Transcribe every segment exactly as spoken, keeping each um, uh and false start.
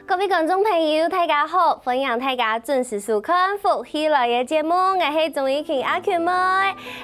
各位觀眾朋友，大家好！歡迎大家準時收看《福氣來了》節目，𠊎係鍾怡瓊阿瓊妹。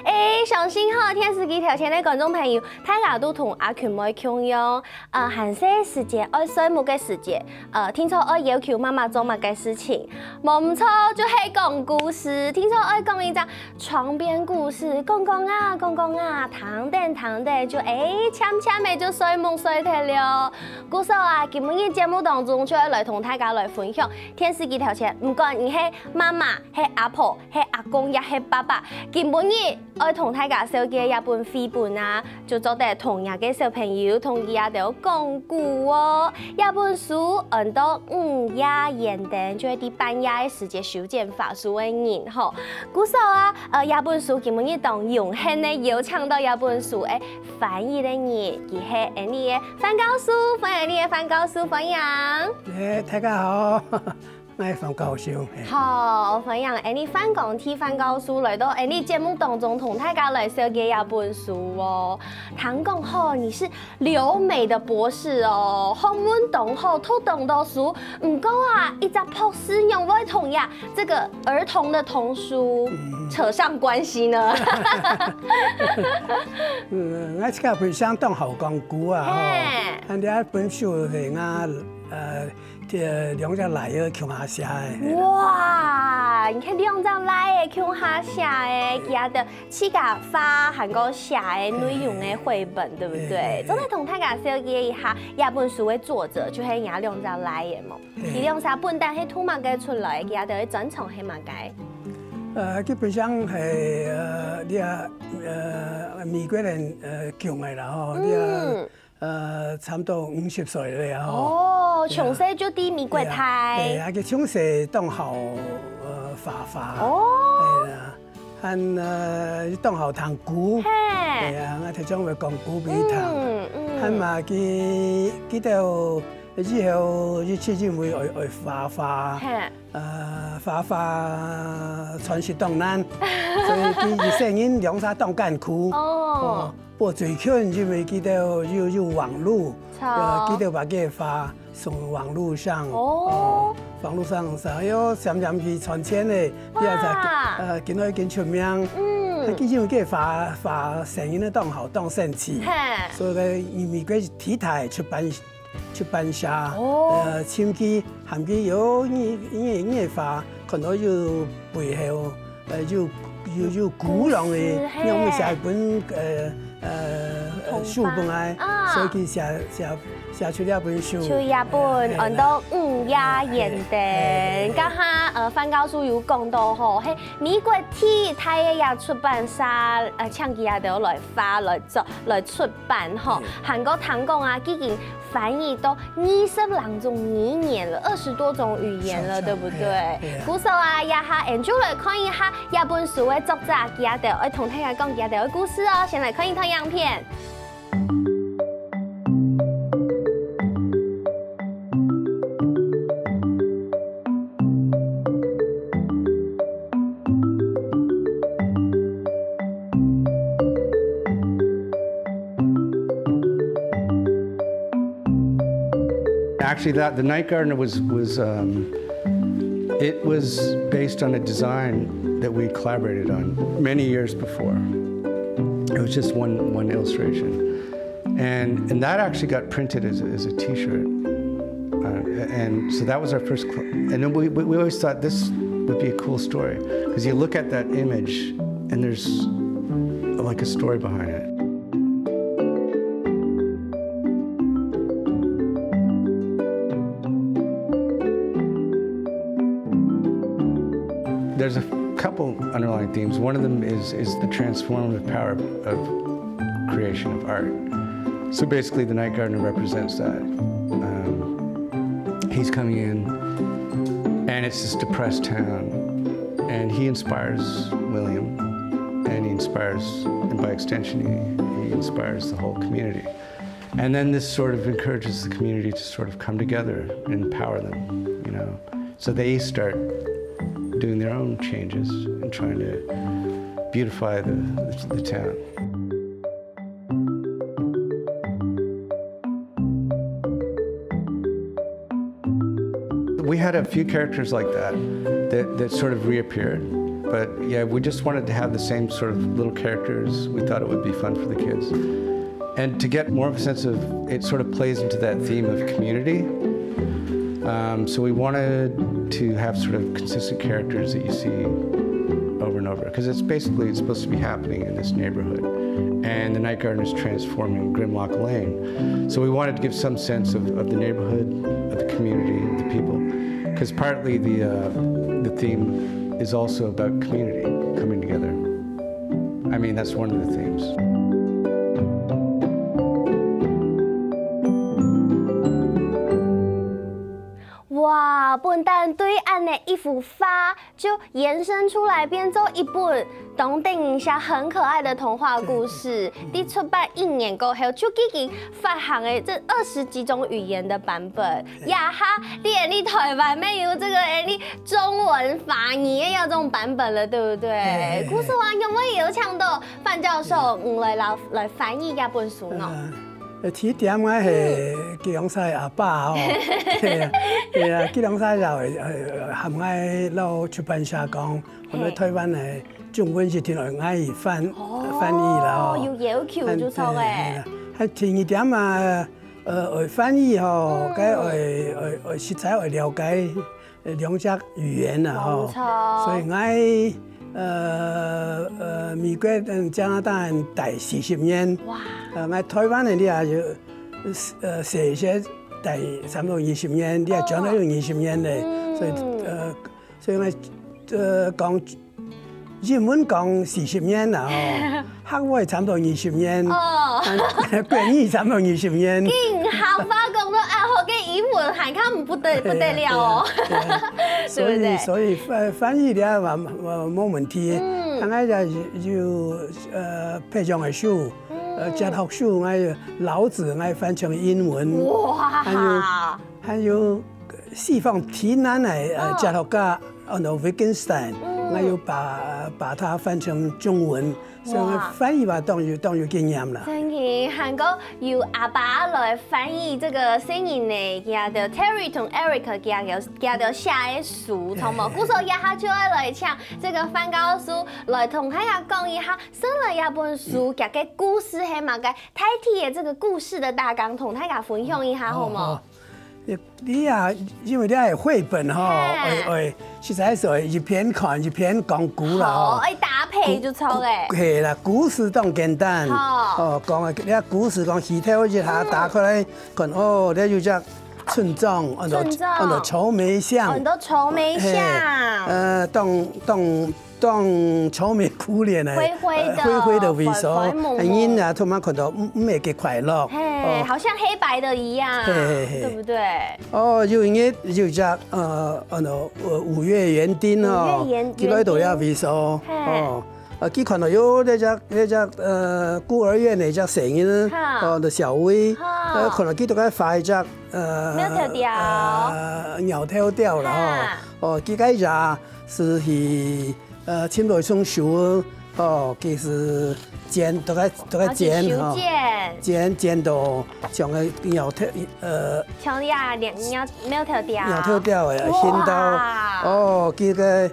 誒，相信吼，電視機頭前个觀眾朋友，大家都同阿瓊妹共樣，呃，還細時節愛睡目个時節，呃，定著愛要求媽媽做麼个事情？無毋著，就係講故事，定著愛講一隻 床邊故事，講講啊，講講啊，聽等聽等就，誒，漸漸仔就睡目睡忒了。故所啊，今晡日節目當中就愛來同大家來分享，電視機頭前，毋管你係媽媽、係阿婆、係阿公也係爸爸，今晡日愛同大家紹介這本繪本啊， 就做得同若个小朋友同佢兜講古哦。這本書安到《午夜燃燈》，就係在半夜个時節手剪花束个人吼。故所啊，呃，這本書今晡日當榮幸个邀請到這本書个翻譯个人，佢係𠊎俚个范教授，歡迎𠊎俚个范教授，歡迎。誒，大家好。 𠊎係范教授，嘿。好，歡迎𠊎俚范光洎范教授來到𠊎俚節目當中，同大家來紹介這本書哦。聽講吼，你是留美的博士哦，學問當好，讀當多書，毋過啊，一隻博士仰會同呀，這個兒童的童書，嗯，扯上關係呢？嗯，𠊎自家本身當好講古啊，吼。嘿。恁樣本書係𠊎，呃， 這兩隻倈仔共下寫个。哇，你看兩隻倈仔共下寫个，佢兜自家畫還過寫个內容个繪本，對不對？嘿，嘿，嘿。做得同大家紹介一下，這本書个作者就係若兩隻倈仔無？嘿。佢兩儕本底係對麼个出來，佢兜个專長係麼个？呃，基本上係，呃，這，呃，美國人，呃，降个啦，吼，這，嗯。 呃，差毋多五十歲了吼。哦，對啊。從細就在美國待。對啊，對啊，佢從細當好，呃，畫畫。哦。對啊，還，呃，當好聽古。嘿。對啊，𠊎頭先會講古畀佢聽。嗯，嗯。還嘛，佢，佢兜以後一直認為愛，愛畫畫。嘿。 呃，畫畫傳承當難，所以佢一生人兩儕當艱苦。哦。哦，毋過最近因為佢兜有，有網路，著。呃，佢兜把佢畫上網路上，哦。哦，網路上，哎喲，漸漸去傳千个，哇。這下，呃，今仔已經出名。嗯。啊，佢因為佢畫，畫生人个當好，當生趣。嘿。所以呢，因為佢題材出版 出版社，哦。呃，尋佢，喊佢有，你，你，你个畫，看到有背後，呃，有，有，有古樣个，故事，嘿。你有寫一本，呃，呃，呃，童話。書本來，啊。所以佢寫，寫，寫出這本書。出這本，嘿，安到《午夜燃燈》。嘿，嘿，嘿。剛剛，呃，范教授有講到吼，嘿，美國第一大个這出版社，呃，請佢兜來發，來做，來出版吼，嗯。還過聽講啊，已經 翻譯到二十零種語言了，二十多種語言了，對不對？故所啊，這下𠊎俚就來看一下這本書个作者，佢兜愛同大家講佢兜个故事哦。先來看一段影片。 Actually, that the Night Gardener was was um, it was based on a design that we collaborated on many years before. It was just one one illustration, and and that actually got printed as a, as a T-shirt, uh, and so that was our first. Cl- and then we, we we always thought this would be a cool story because you look at that image and there's like a story behind it. There's a couple underlying themes. One of them is, is the transformative power of creation of art. So basically, the Night Gardener represents that. Um, he's coming in, and it's this depressed town, and he inspires William. And he inspires, and by extension, he, he inspires the whole community. And then this sort of encourages the community to sort of come together and empower them, you know. So they start doing their own changes and trying to beautify the, the, the town. We had a few characters like that, that, that sort of reappeared. But yeah, we just wanted to have the same sort of little characters. We thought it would be fun for the kids. And to get more of a sense of, it sort of plays into that theme of community. Um, so we wanted to have sort of consistent characters that you see over and over, because it's basically, it's supposed to be happening in this neighborhood. And the Night Garden is transforming Grimlock Lane. So we wanted to give some sense of, of the neighborhood, of the community, of the people. Because partly the, uh, the theme is also about community coming together. I mean, that's one of the themes. 哇，本旦對恁呢一幅畫，就延伸出來變做一本當得人惜、很可愛的童話故事。在出版一年過後，就已經發行了這二十幾種語言的版本。這下，連你台灣也有這個，欸，你中文、華語也有這種版本了，對不對？嘿嘿嘿。故事話有沒有邀請到范教授，嗯，來，來翻譯這本書呢？呃，第一點，𠊎係吉隆坡阿爸吼，係啊，係啊，吉隆坡老，呃，喊𠊎老出版社講，我們台灣的中文是挺愛翻翻譯啦吼。哦，有要求就著欸。還第二點啊，呃，愛翻譯吼，該愛愛愛實在愛了解兩隻語言啦吼。無錯。所以𠊎呃呃美國嗯加拿大待四十年，哇，呃，𠊎台灣的你也有呃寫一些待差不多二十年，你也轉到有二十年嘞，所以呃，所以𠊎呃講英文講四十年啦吼，客話差不多二十年，哦，國語差不多二十年。更客話講到啊，好个英文還看不得不得了哦，所以所以翻翻譯了嘛，呃，沒問題。嗯，大概有呃培養的書，呃，哲學書，還有老子，還翻成英文。哇，還有西方最難的呃哲學家，哦，Wittgenstein，還有把把它翻成中文。 所以翻譯嘛，當有當有經驗啦。真个，還過由阿爸來翻譯這個細人仔，佢兜Terry同Eric佢兜佢兜寫个書，著無？故所這下就愛來請這個范教授來同大家講一下，先來這本書佢个故事係麼个，大體个這個故事的大綱同大家分享一下，好無？哦，你啊，因為這係繪本吼，嘿。愛愛，實在係一片看一片講古啦吼。好，愛搭配就著欸。係啦，故事當簡單。好。哦，講啊，這故事講起頭一下打開來看，哦，這有隻村莊，安到村莊。安到草莓鄉。很多草莓嘿鄉，呃，當當當愁眉苦臉个，灰灰的呃灰灰个位所，灰灰蒙蒙人啊，通常看到毋毋會幾快樂。嘿，好像黑白的一樣，嘿嘿嘿對不對？哦，有一日有隻呃，安到呃五月園丁哦，五月園佢來到這位所，嘿哦，啊，佢看到有這隻這隻呃孤兒院个隻細人，哈哦，个小薇，哈呃，看到佢都該畫一隻呃貓頭鳥呃貓頭鳥啦，哈哦，哦，佢該也係去呃尋到一種樹，哦，佢係剪，都該都該剪吼，剪，剪剪到像个貓頭呃像呀，貓貓頭鳥，貓頭鳥个形狀，哇哦，佢个。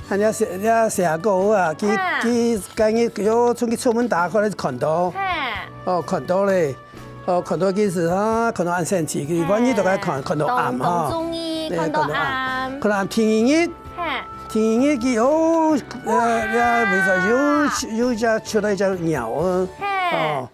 還有寫，有寫過啊，佢哈佢今日有出去出門打開來看到，嘿，哦，看到咧，哦，看到佢係啊，看到恁神奇，佢萬一都該看，看到暗哈，中意對看到看到暗暗，看到暗天一日，嘿，天一日佢哦，呃，呃，為咗有有一隻出來一隻鳥啊，嘿哦，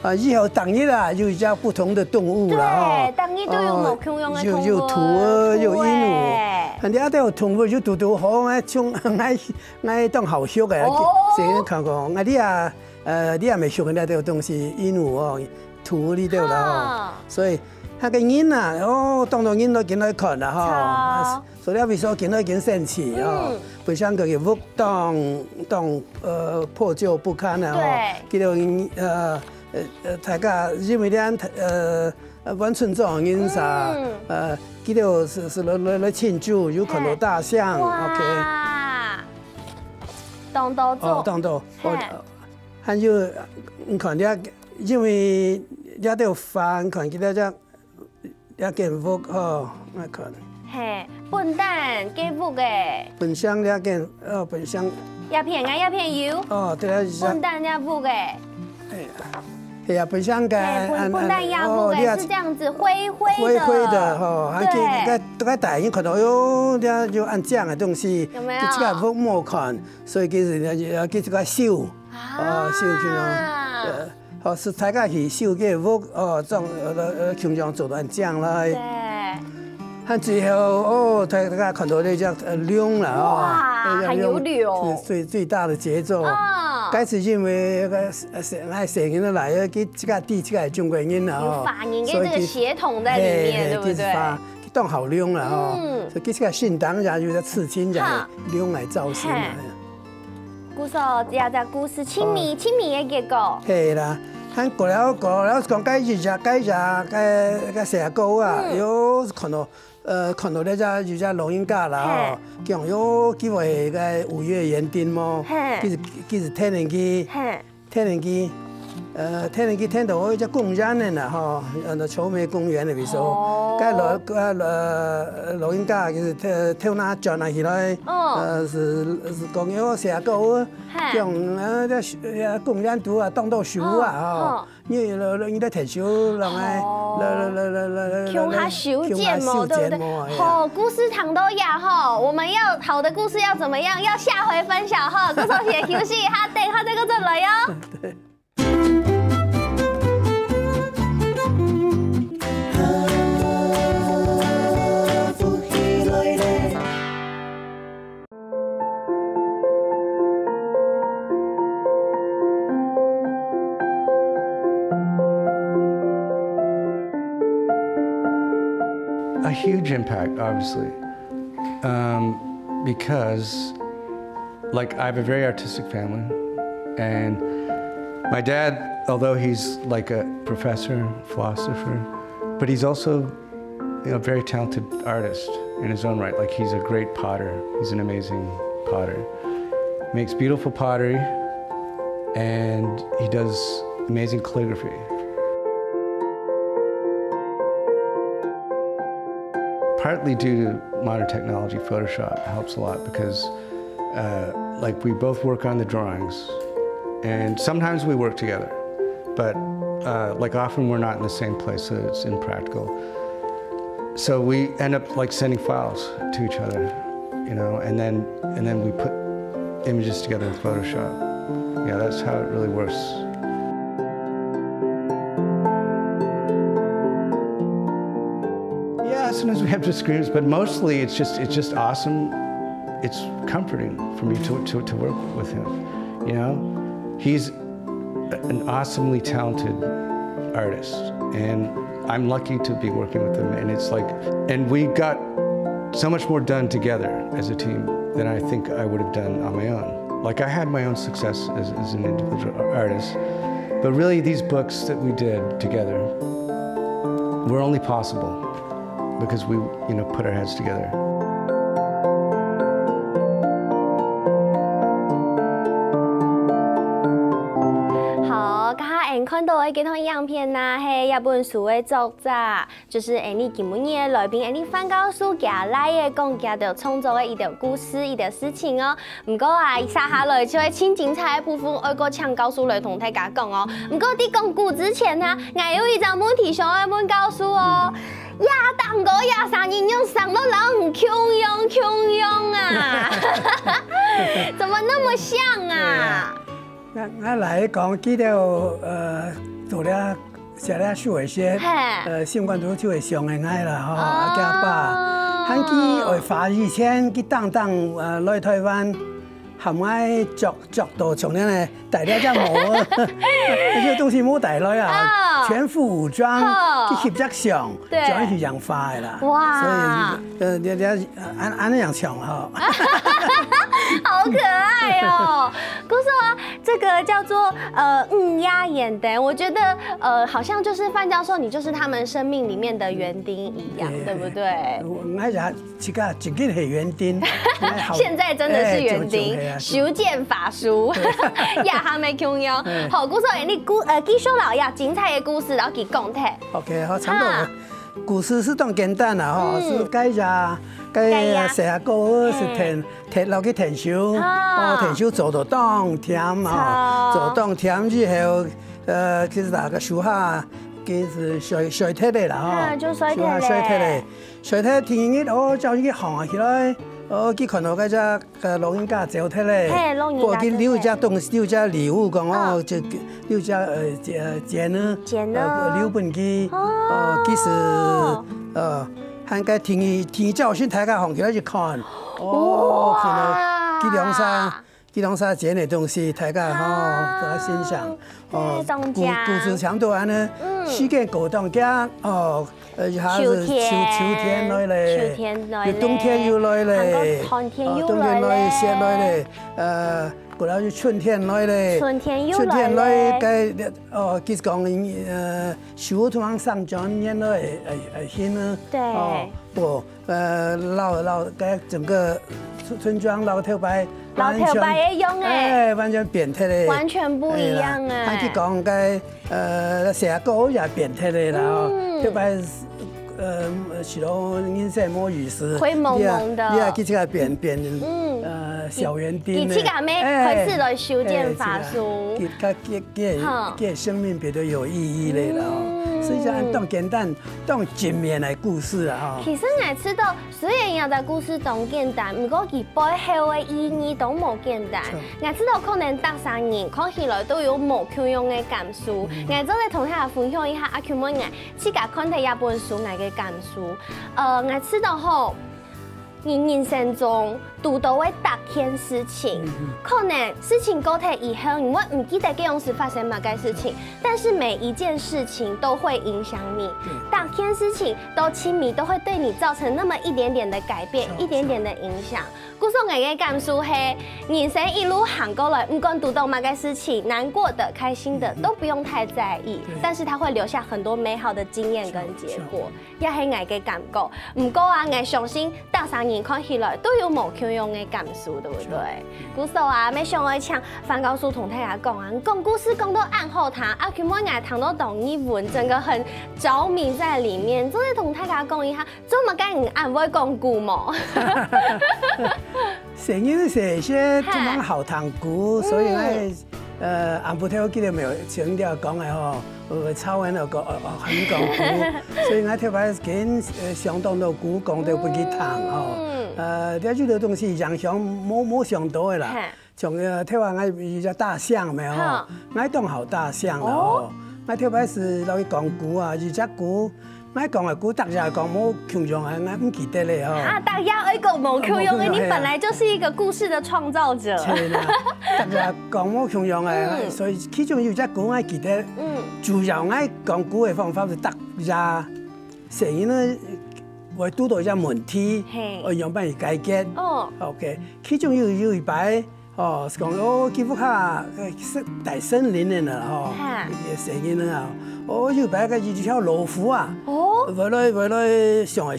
啊，以後當日啊，有一隻不同的動物啦，哦，對，當日都有無共樣的動物，有有兔啊，有鸚鵡。欸，人家都有動物，有堵堵好，哎，像哎哎當好畜个，哦先看過，哎，你啊，呃，你也沒畜那兜東西，鸚鵡哦，兔裡頭啦，哦，所以那個人啊，哦，當多人都進來看啦，哈。這位所見到已經生趣哦，嗯。本身佢个屋當，當，呃，破舊不堪啊，吼。對。佢就，呃，呃，呃，大家因為咱，呃，呃，灣村庄人啥，嗯。呃，佢就係，係來，來，來慶祝，有看到大象，嘿。OK。哇，當多種。哦，當多。嘿。哦，還有，你看這，因為這兜花，你看佢這隻 這間屋吼，𠊎看。嘿，本旦个屋誒。本鄉這間，哦，本鄉。這片啊，這片有。哦，對啊，是啊。本旦這屋誒。哎呀，係啊，本鄉个，嘿，本，按，本旦這屋誒，哦，你看，是這樣子灰灰的。灰灰的吼，還，對。該，該大人看到，喲，這就恁靚个東西，有沒有？佢自家屋無看，所以其實呢，佢自家修。 哦，修，修，啊。呃，哦，係大家去修个屋，哦，裝，呃，呃，共樣做到恁靚來。對。還最後，哦，大，大家看到那隻，呃，龍啦，哦，哇，那隻龍，很有龍。是最，最大的傑作。哦。該係因為那個，呃，係，𠊎細人仔來，佢自家知自家係中國人啦，哦。有華人的這個血統在裡面，所以佢，對不對？嘿，嘿，佢係華，佢當好龍啦，哦。嗯。所以佢自家身頂也有隻刺青，也係龍來造型啊。哈。嘿。 故所這隻故事，親密，哦。親密个結果。係啦，還過了，過了講，該一隻，該一隻，該，該細阿哥啊，嗯。又看到，呃，看到那隻，一隻老人家啦，嘿。吼，講，喲，佢會該五月園丁麼？嘿。其實，其實天然佢，嘿。天然佢，呃，天然佢聽到一隻公園个啦，吼，呃，球梅公園个位所。哦。該老，該老，老人家就是偷，偷拿轉啊起來，哦。呃，係，係講，喲，細阿哥， 嘿。講，呃，這，呃，公園肚啊，當多樹啊，哦，吼。哦。你，你，你在摕樹，人來，哦。來，來，來，來，來，來，共下修剪嘛，共下修剪嘛，對不對？哎呀。好，故事談到這吼，我們要，好的故事要怎麼樣？要下回分享吼，故所先休息一下，等一下再過轉來喲。對。 A huge impact, obviously, um, because, like, I have a very artistic family, and my dad, although he's, like, a professor, philosopher, but he's also, you know, a very talented artist in his own right. Like, he's a great potter. He's an amazing potter. Makes beautiful pottery, and he does amazing calligraphy. Partly due to modern technology, Photoshop helps a lot because, uh, like, we both work on the drawings, and sometimes we work together, but, uh, like, often we're not in the same place, so it's impractical. So we end up, like, sending files to each other, you know, and then, and then we put images together in Photoshop. Yeah, that's how it really works. Yeah, sometimes we have disagreements, but mostly it's just, it's just awesome. It's comforting for me to, to, to work with him, you know? He's an awesomely talented artist, and I'm lucky to be working with him. And it's like, and we got so much more done together as a team than I think I would have done on my own. Like, I had my own success as, as an individual artist, but really these books that we did together were only possible because we, you know, put our heads together. 好，頭下𠊎看到个這段影片呢，係這本書个作者，就係𠊎俚今晡日个來賓，𠊎俚范教授厥倈仔講厥兜創作个一兜故事、一兜事情哦。毋過啊，接下來就係盡精彩个部分，愛過請教授來同大家講哦。毋過在講古之前啊，𠊎有一隻問題想愛問教授哦。 亞當哥、亞當人仰生到摎你共樣共樣啊？怎麼那麼像啊？𠊎，𠊎來講，佢兜，呃，做了，寫了書个時，嘿。呃，心肝肚就會想个𠊎啦，吼，哦。啊，佢阿爸，還佢會花以前，佢當當，呃，來台灣，還愛著，著到像恁呢，戴這隻帽，這兜東西無帶來啊，啊。全副武裝，好。去翕隻相，對。就恁樣去養花个啦。哇。所以，呃，這，這，恁，恁樣像吼。好可愛哦。故所啊，這個叫做，呃，烏鴉眼燈，我覺得，呃，好像就是范教授，你就是他們生命裡面的園丁一樣，對。對不對？𠊎也自家真正係園丁，現在真的是園丁，哎，種，種，哎呀，修剪法術，對。也還沒共樣。哎。好，故所，哎，你故，呃，繼續摎這精彩个故事，摎佢講忒。OK，好，差不多。哈。故事係當簡單啦，吼，嗯。係該隻，該隻細阿哥係𢯭，哎。𢯭，摎佢𢯭手，啊。哦，𢯭手做到當悿啊，著。做到當悿以後，呃，其實那個樹下，其實衰，衰忒个啦，吼。啊，就衰忒咧。樹下衰忒咧。 所以第二日，哦，朝日佢䟘啊起來，哦，佢看到該隻，呃，老人家走忒咧，嘿，老人家走忒。不過佢留一隻東西，留一隻禮物，講，哦，嗯。這个，留一隻，呃，呃，錢呢，錢呢。呃，留分佢，哦。哦，其實，呃，還該第二，第二朝晨大家䟘起來去看，哦，哇。看到佢兩儕 佢兩儕錢个東西，大家吼，啊，都愛欣賞。哦，對，當靚。故，故事差不多恁呢，嗯。時間過當遽，哦，呃，一下子秋，秋天。秋天來咧，秋天來咧。又冬天又來咧，還過寒天又來咧。哦，冬天來，雪來咧，呃，過來又春天來咧。春天又來咧。春天來，該，哦，佢講，呃，樹頭上生長，原來，呃，呃，新呢。對。哦，不， 呃，摎，摎該整個村，村莊摎頭擺，摎頭擺个樣欸。完全，哎，完全變忒咧。完全不一樣欸。哎啦，還去講該，呃，細阿哥也變忒咧啦，哦。嗯。頭擺，呃，係咯，人生無意思。灰濛濛的。你啊，你啊，去這個變，變，嗯。呃，小園丁咧。佢，佢自家咩，哎，開始來修剪法術。哎，自家，佢，佢，佢，哈。佢个生命變得有意義咧啦，哦。嗯。所以講，當簡單， 當正面个故事啊，吼。其實𠊎知道，雖然這隻故事當簡單，毋過佢背後个意義都無簡單。係。𠊎知道可能逐儕人看起來都有無共樣个感受。嗯。𠊎做得同大家分享一下，阿Q問𠊎自家看忒這本書𠊎个感受。呃，𠊎知道吼， 你人生中堵到个逐件事情，嗯，嗯。可能事情過忒以後，你會毋記得該央時發生麼个事情，但是每一件事情都會影響你，對。逐件事情都輕微都會對你造成那麼一點點的改變，是，一點點的影響。故所𠊎个感受係，人生一路行過來，毋管堵到麼个事情，難過的、開心的，嗯，嗯。都不用太在意，對。但是它會留下很多美好的經驗跟結果。是，是。 也係𠊎个感覺。毋過啊，𠊎相信逐儕人看起來都有無共樣个感受，對不對？故所啊，乜想愛請范教授同大家講啊，講故事講到恁好聽，啊，今晡𠊎聽到當入文，整個很著迷在裡面，做得同大家講一下，做麼个你恁會講古無？細人時節，哈。當好聽古，所以𠊎，嗯。 呃，暗晡頭記得無？像你講个吼，呃，吵人个講，呃，呃，喊你講古，所以𠊎頭擺跟，呃，相當多古講得分佢聽吼。嗯。呃，這有兜東西影響無，無想到个啦。嘿。像，呃，頭擺𠊎有隻大象無吼，哈。𠊎當好大象啦吼。哦。𠊎頭擺係摎佢講古啊，有隻古 𠊎講个古，逐儕講無共樣个，𠊎毋記得咧吼。啊，大家愛講無共樣个，無共樣个，你本來就是一個故事的創造者。係啦，逐儕講無共樣个，嗯。所以其中有一隻古𠊎記得，嗯。主要𠊎講古个方法係逐儕細人仔會堵到一隻問題，嘿。愛仰般去解決。哦。OK，其中有，有一擺， 哦，係講，哦，佢屋下，呃，係大森林个啦，吼，哈。細人仔啊，哦，有擺个一條老虎啊，哦。會來，會來想，呃，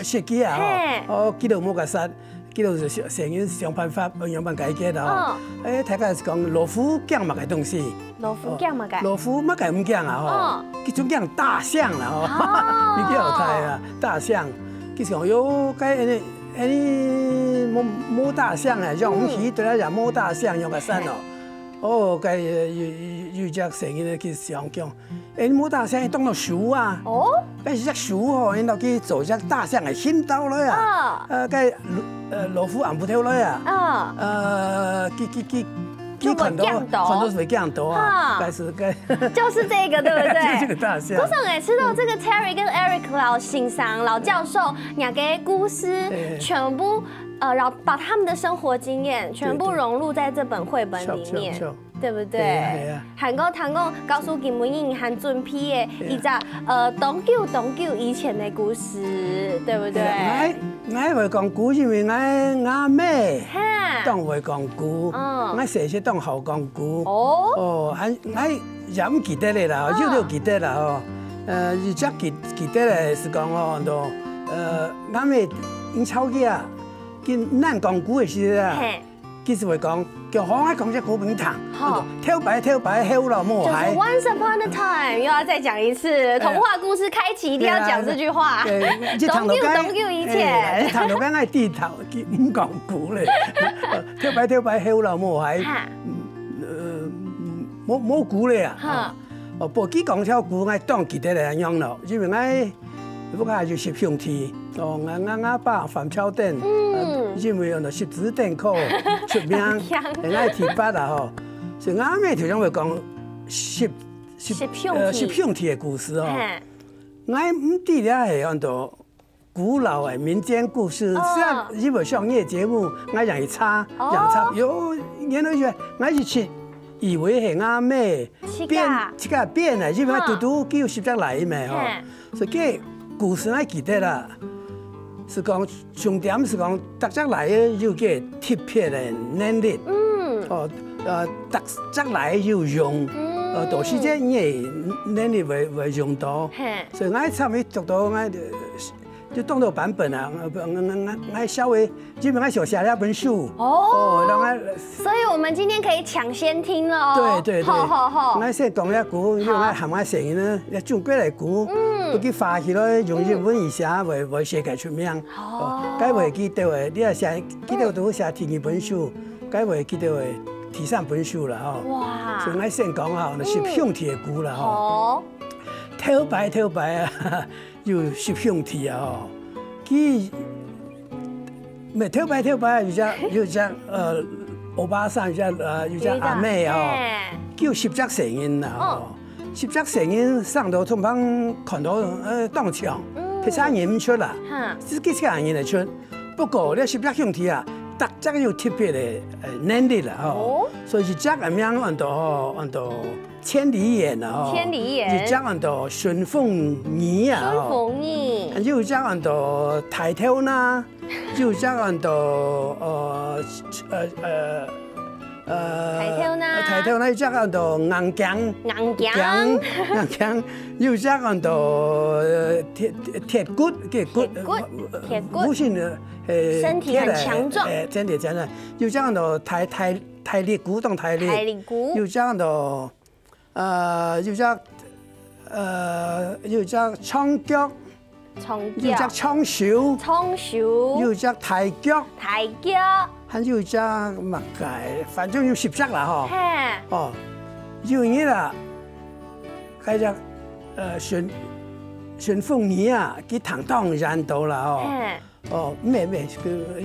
食佢啊，吼，嘿。哦，佢都無甲殺，佢都係想，想，想辦法，仰般解決啊，吼。哦。誒，大概係講老虎驚麼个東西？老虎驚麼个？哦，老虎麼个毋驚啊，吼，哦。佢就驚大象啦，吼，哦。佢較大啊，大象，佢想，喲，該 哎，無，無大象啊，像紅旗對啊，也無大象，用个山哦。哦，該有，有，有一隻細人仔去想講，哎，無大象，當到樹啊。哦。該係隻樹吼，你落去做隻大象个行道來啊。啊。呃，該，呃，老虎暗晡頭來啊。啊。呃，佢，佢，佢，就會看到，看到就會驚到啊，哈。該係該，就是這個，對不對？就這個大象。故所𠊎知道這個Terry跟Eric老先生、老教授，兩個故事，哎。全部，呃，然後把他們的生活經驗全部融入在這本繪本裡面。對，對，對。 對不對？對啊，對啊。還過聽講，教授今晡日還準備个一隻，呃，當久當久以前个故事，對不對？對，𠊎，𠊎會講古，因為𠊎，𠊎阿姆，哈。當會講古，哦。𠊎細時當好講古。哦。哦，啊，𠊎也毋記得了啦，哦。有都記得啦，吼。呃，一隻記，記得个係講，哦，都，呃，𠊎阿姆因吵架，佢難講古个時節啊，嘿。 佢就會講，叫好，𠊎講隻古分你聽。好。頭擺，頭擺，後腦無鞋。就是Once upon a time，又要再講一次，童話故事開啟一定要講這句話。對，對，當久，當久以前。哎，一聽到該，哎，一聽到該，𠊎知頭，佢毋講古咧。頭擺，頭擺，後腦無鞋。哈。嗯，呃，無，無古咧啊。哈。哦，不過佢講條古，𠊎當記得咧，恁樣咯，因為𠊎 屋下有十兄弟，哦，𠊎，𠊎，𠊎爸樊超等，嗯。呃，因為有十子登科出名，恁樣。𠊎第八啊，吼。所以𠊎阿姆頭先會講十，十，十兄弟。呃，十兄弟个故事哦。嘿。𠊎毋知這係安到古老个民間故事，哦。像因為商業節目，𠊎也去查，哦。也查，有，原來係，𠊎一直以為係𠊎阿姆 自家。編，自家編个，因為嘟嘟佢有十隻倈仔嘛，吼。嘿。所以該故事𠊎記得啦，係講重點係講，逐隻倈仔有个特別个能力。嗯。哦，呃，逐隻倈仔有用，嗯。呃，到時節你个能力會，會用到。嘿。所以𠊎差不多讀到𠊎 就當多版本啊，𠊎，𠊎，𠊎，𠊎稍微，基本上想寫了本書。哦。哦，讓他所以我們今天可以搶先聽了哦。對，對，對。好，好，好。𠊎先講一下古，因為𠊎喊𠊎先生呢，要準備來古，嗯。不過發起來用英文一下，會，會世界出名。哦。該會記得會，你要寫，記得都寫第二本書，該會記得會第三本書了哈。哇。所以𠊎先講哈，那十兄弟个古了哈。好。頭擺，頭擺啊， 有十兄弟啊，吼。佢，毋係，頭擺，頭擺有隻，有隻，呃，歐巴桑，有隻，呃，有隻阿妹啊，吼。有一隻，嘿。佢有十隻細人啊，吼。哦。十隻細人生到通常看到，呃，當像，嗯。別儕認毋出啦。哈。只佢一個人認得出。不過，這十隻兄弟啊，逐隻有特別个，呃，能力啦，吼。哦。所以一隻个名安到，安到 千里眼啊，吼。千里眼。一隻安到順風耳啊，吼。順風耳。又一隻安到大頭那，又一隻安到，呃，呃，呃，呃，大頭那。大頭那，一隻安到硬頸。硬頸。硬頸，又一隻安到，呃，鐵，鐵骨，鐵骨，鐵骨，呃，鐵骨。無性的，呃，身體很強壯。鐵的，呃，身體強壯。又一隻安到大，大，大力骨，當大力。大力骨。又一隻安到 呃，有隻，呃，有隻長腳，長腳。有隻長手，長手。有隻大腳，大腳。還有一隻麼个，反正有十隻啦吼。嘿。哦，有一日啊，該隻，呃，順，順風耳啊，佢聽當然到啦吼。嘿。 哦，毋係，毋係，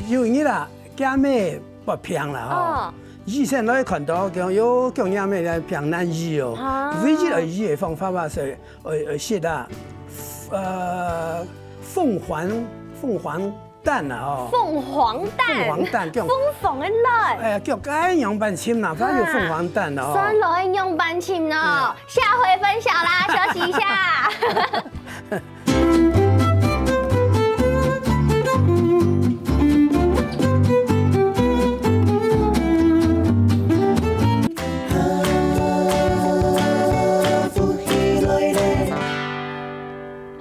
有一日啊，厥姆發病啦，吼。哦。醫生來看到，講，喲，講厥姆咧病難醫哦。啊。唯一个醫个方法啊，係愛，愛食啊，呃，鳳凰，鳳凰蛋啊，吼。鳳凰蛋。鳳凰蛋，講，鳳凰个卵。哎呀，講該樣般尋啦，反正有鳳凰蛋啊，吼。算來樣般尋哦。嗯。下回分享啦，休息一下。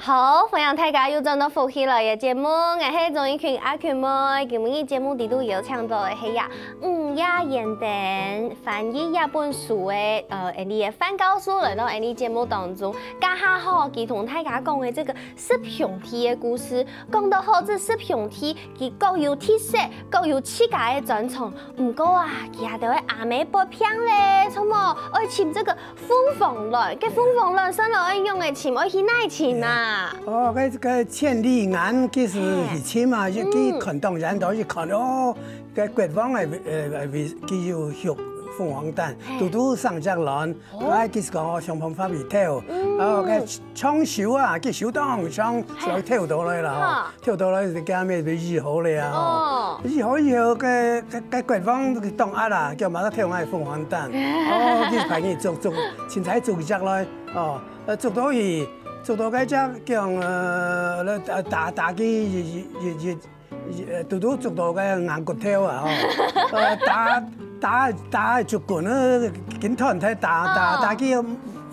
好，歡迎大家又轉到福氣來了節目，𠊎係鍾意群阿群妹。今晡日節目裡肚邀請到个係呀，吳雅燕等翻譯這本書个，呃，𠊎俚个范教授來到𠊎俚節目當中。這下吼，佢同大家講个這個 十兄弟个故事，講到好，這十兄弟佢各有特色，各有自家个專長。毋過啊，佢兜个阿姆發病咧，著無？愛尋這個鳳凰卵，該鳳凰卵算來愛仰仔尋，愛去哪尋啊？哦，該，該千里眼，佢係去尋啊，嘿。佢看當然到，佢看哦，該國王个，呃，呃，佢有學鳳凰蛋，嘿。堵堵生隻卵，哦。𠊎其實講哦，想辦法去偷，嗯。哦，該搶手啊，佢手當長，嘿。所以偷倒來啦，吼。哈。偷倒來就驚咩被醫好了啊，吼。哦。醫好以後，該，該，該國王當閼啦，叫馬上偷𠊎鳳凰蛋。哦，佢派人捉，捉，凊彩捉一隻來，哦，呃，捉到去，捉到該隻叫，呃，呃，打，打佢一，一，一，一， 呃，堵堵捉到个硬骨頭啊，吼。呃，打，打，打竹棍啊，緊斷忒，打，打，哦。打佢，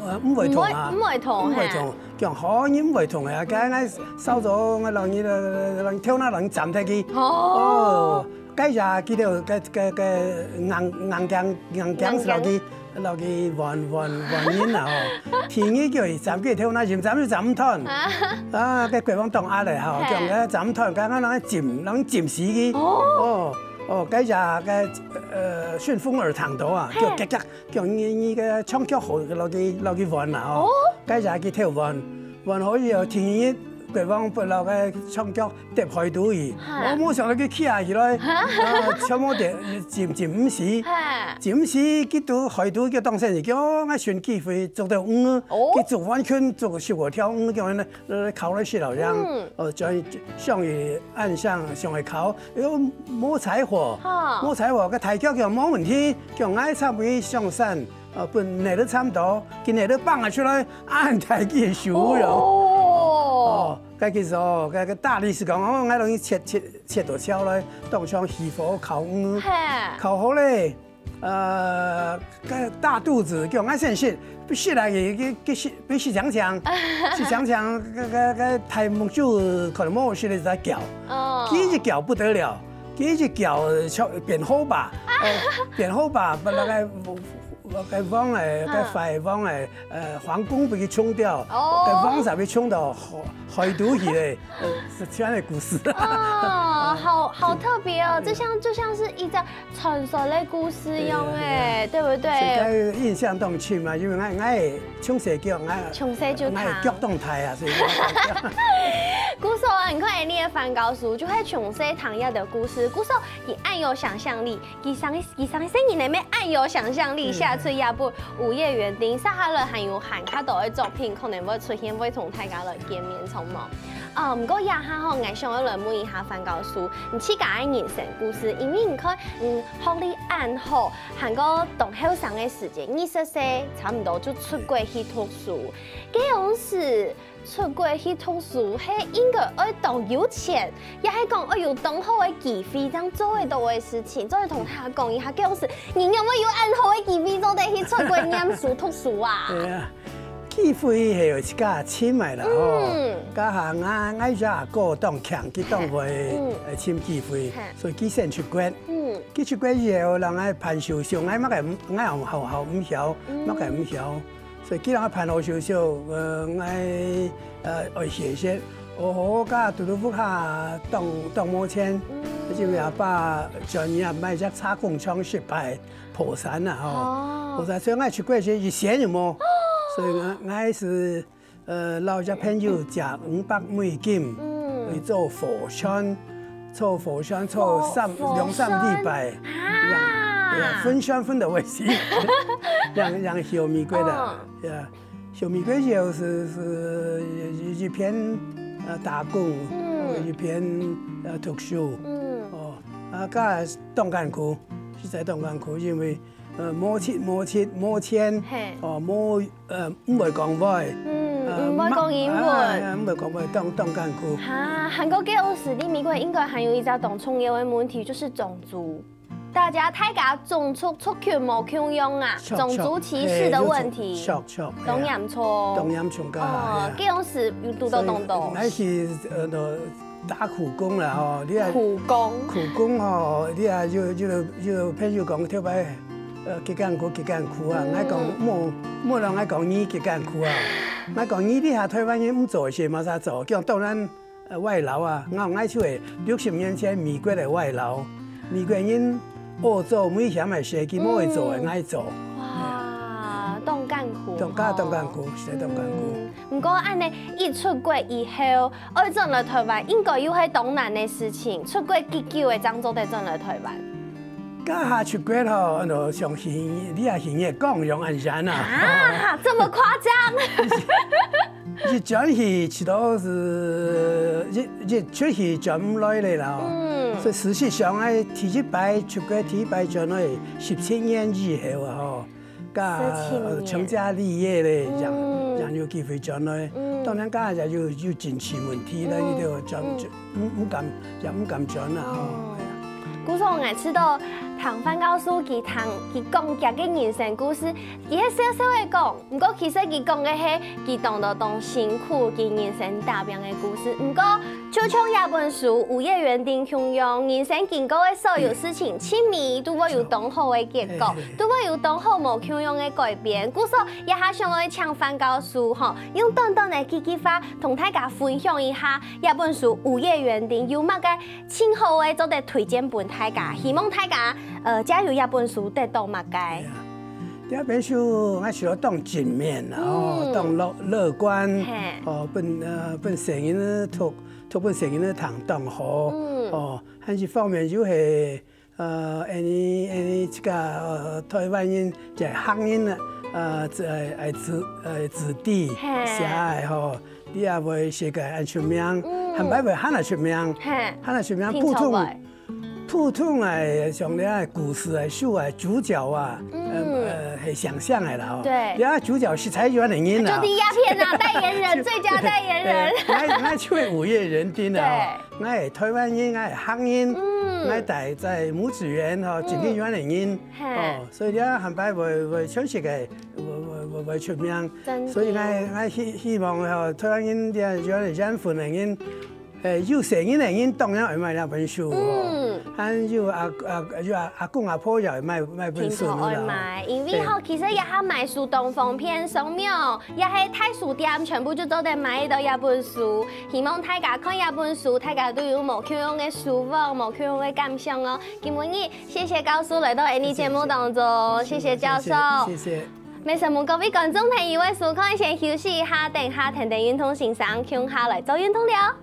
呃，毋會痛啊。毋會，毋會痛，毋會痛。嘿。講好，你毋會痛啊，該𠊎掃忒，𠊎讓你，讓你跳那，讓你斬忒佢。哦。哦，該下佢就，該，該，該硬，硬頸，硬頸係落去。 落去換，換，換人啦吼。第二叫佢斬佢頭，那尋斬又斬毋斷。啊。啊，該國王當閼咧吼，嘿。叫佢斬毋斷，剛剛人浸，人浸死佢。哦。哦，哦，該隻該，呃，順風耳聽到啊，嘿。叫遽遽，叫你，你个長腳好落去，落去換啦吼。哦。該隻去偷換，換好以後，第二日，國王不落个長腳 跌海肚去，哈。哦，無想到佢企起來，哈。啊，全部跌，浸，浸毋死，哈。浸毋死，佢堵海肚，佢當先，佢講，哦，𠊎尋機會捉到魚，哦。佢捉完全捉十五條魚，叫人，呃，烤來食了樣。嗯。哦，就想去岸上，想去烤，又無柴火，哈。無柴火，該大腳講無問題，叫𠊎差不多上山，呃，分泥都差不多，佢泥都放了出來，恁大个樹哦。哦。 哦，該其實哦，該，該大理石講，哦，𠊎容易切，切，切到條來，當像起火烤魚，嘿。烤好咧，呃，該大肚子，叫𠊎先食，不食來，佢，佢，佢食，不食強強，食強強，該，該，該大目珠可能無食得再叫，哦。佢一叫不得了，佢一叫像變火把，呃，變火把，把那個 該王仔，該啊。壞王仔，呃，皇宮分佢沖掉，哦。該王仔分佢沖到海，海肚去咧，呃，係恁樣个故事。哦，好，好特別哦，這像，就像是一個傳說的故事一樣哎，對，對不對？所以佢印象當深嘛，因為𠊎，𠊎從細腳，𠊎，從細就聽。𠊎腳當大啊，所以𠊎。故事哦，你看你的范教授，就會從細聽佢个故事，故事佢恁有想像力，佢上 佢上細人仔乜恁有想像力，嗯。寫出這本《午夜園丁》，接下來還有還較多个作品，可能會出現，會同大家來見面，著無？哦，毋過這下吼，𠊎想愛來問一下范教授，你自家个人生故事，因為你看，嗯，學歷恁好，還過當後生个時節，二十歲差毋多就出國去讀書，該樣時 出國去讀書，係應該愛當有錢，也係講愛有當好个機會，正做得到个事情，做得同大家講一下，該樣時，你仰會有恁好个機會做得去出國念書、讀書啊？對啊，機會係有自家尋个啦吼。嗯。該下𠊎，𠊎阿哥當強，佢當會，嗯。呃，尋機會，嘿。所以佢先出國。嗯。佢出國以後，人愛辦手續，𠊎麼个毋，𠊎學校，學校毋曉，嗯。麼个毋曉。 所以既然𠊎辦好手續，呃，𠊎，呃，愛歇歇，哦，好好加堵堵屋下當，當無錢，嗯。因為阿爸轉業賣隻車工廠失敗破產啦，吼。哦。破產，所以𠊎出國時一仙也無，所以𠊎，𠊎係，呃，摎隻朋友借五百美金，嗯。去做貨船，坐貨船坐三，坐兩三禮拜，貨船。啊。呀，呀，分船分到位時，然，然後去美國啦，哦。呀。 去美國時候係，係一，一片，呃，打工，嗯。一片，呃，讀書。嗯。哦，啊，該當艱苦，實在當艱苦，因為，呃，無錢，無錢，無錢，嘿。哦，無，呃，毋會講話，嗯，呃，毋會講英文。嘛，啊，毋會講話，當，當艱苦。哈，還過該時你美國應該還有一隻當重要个問題，就係種族。 大家，大家種族族群無共樣啊，種族歧視个問題，著，著，當嚴重。當嚴重个，哦，係啊。該樣時有堵到當多。所以，𠊎係，呃，打苦工啦，吼，你啊，苦工。苦工吼，你啊，有，有，有朋友講，特別，呃，幾艱苦，幾艱苦啊。嗯。𠊎講，莫，莫讓𠊎講你幾艱苦啊。𠊎講你這下台灣人毋做事，麼儕做？叫當然 呃，外勞啊，𠊎，𠊎就係六十年前美國个外勞，美國人愛做，每項个事佢無愛做个，嗯。𠊎做。哇，當艱苦，當，當艱苦，吼。實在當艱苦。嗯，毋過恁呢，一出國以後，愛轉來台灣，應該又係當難个事情。出國幾久个正做得轉來台灣？該下出國吼，安到像去，你也去月光樣恁樣啊。啊，這麼誇張？一轉去，知道係一，一出去轉毋來咧啦。嗯。所以事實上，哎，第一擺出國，第一擺轉來，十七年以後啊，吼，該，十七年。呃，成家立業咧，正，嗯。正有機會轉來。嗯。當然，該也有，有經濟問題啦，嗯。你就轉，嗯。轉 毋，毋敢，也毋敢轉啦吼。嗯。故所𠊎知道聽范教授佢聽，佢講佢个人生故事，佢係笑笑个講，毋過其實佢講个係佢當多當辛苦，佢人生打拚个故事。毋過，就像這本書《午夜園丁》共樣，人生經過个所有事情，盡尾都會有當好个結果，嘿，嘿。都會有當好無共樣个改變。故所，這下想愛請范教授吼，用短短个幾句話，同大家分享一下 這本書《午夜園丁》有麼个盡好个做得推薦分大家，希望大家，呃，藉由這本書得到麼个？對啊，這本書𠊎想當正面啦，吼，嗯。當樂，樂觀，嘿。哦，分，呃，分細人仔讀，讀分細人仔讀當好，嗯。哦，還一方面又係 呃，恁呢，恁呢，這个，呃，台灣人，這客人啊，呃，子，呃，子，呃，子弟，嘿。寫个吼，你也會寫个恁出名，嗯。還擺會還較出名，嘿。還較出名，普通，聽說過。普通个，像這故事个書个主角啊，嗯。呃，呃，係想像个啦吼。對。這主角實在有恁个人啊。就第一片啊，代言人，最佳代言人。對，𠊎，𠊎就係午夜園丁啊。對。 𠊎係台灣人，𠊎係客人，嗯。𠊎戴在母子園吼，嗯。經理園个人，嘿。哦，所以這還擺會，會相識个，會，會，會，會出名。真的。所以𠊎，𠊎希，希望吼，台灣人這園，園分个人，誒，有細人个人當然愛買這本書吼。嗯。還有阿，阿，有阿，阿公阿婆也愛買，買本書啦。聽說愛買，因為吼，對。其實這下買書當方便，上網 也係大書店全部就做得買到這本書。希望大家看這本書，大家都有無共樣个收穫，無共樣个感想哦。今晡日謝謝教授來到𠊎等節目當中，謝謝教授。謝謝，謝謝。未承蒙各位觀眾朋友个收看，先休息一下，等下天天運動先生共下來做運動了。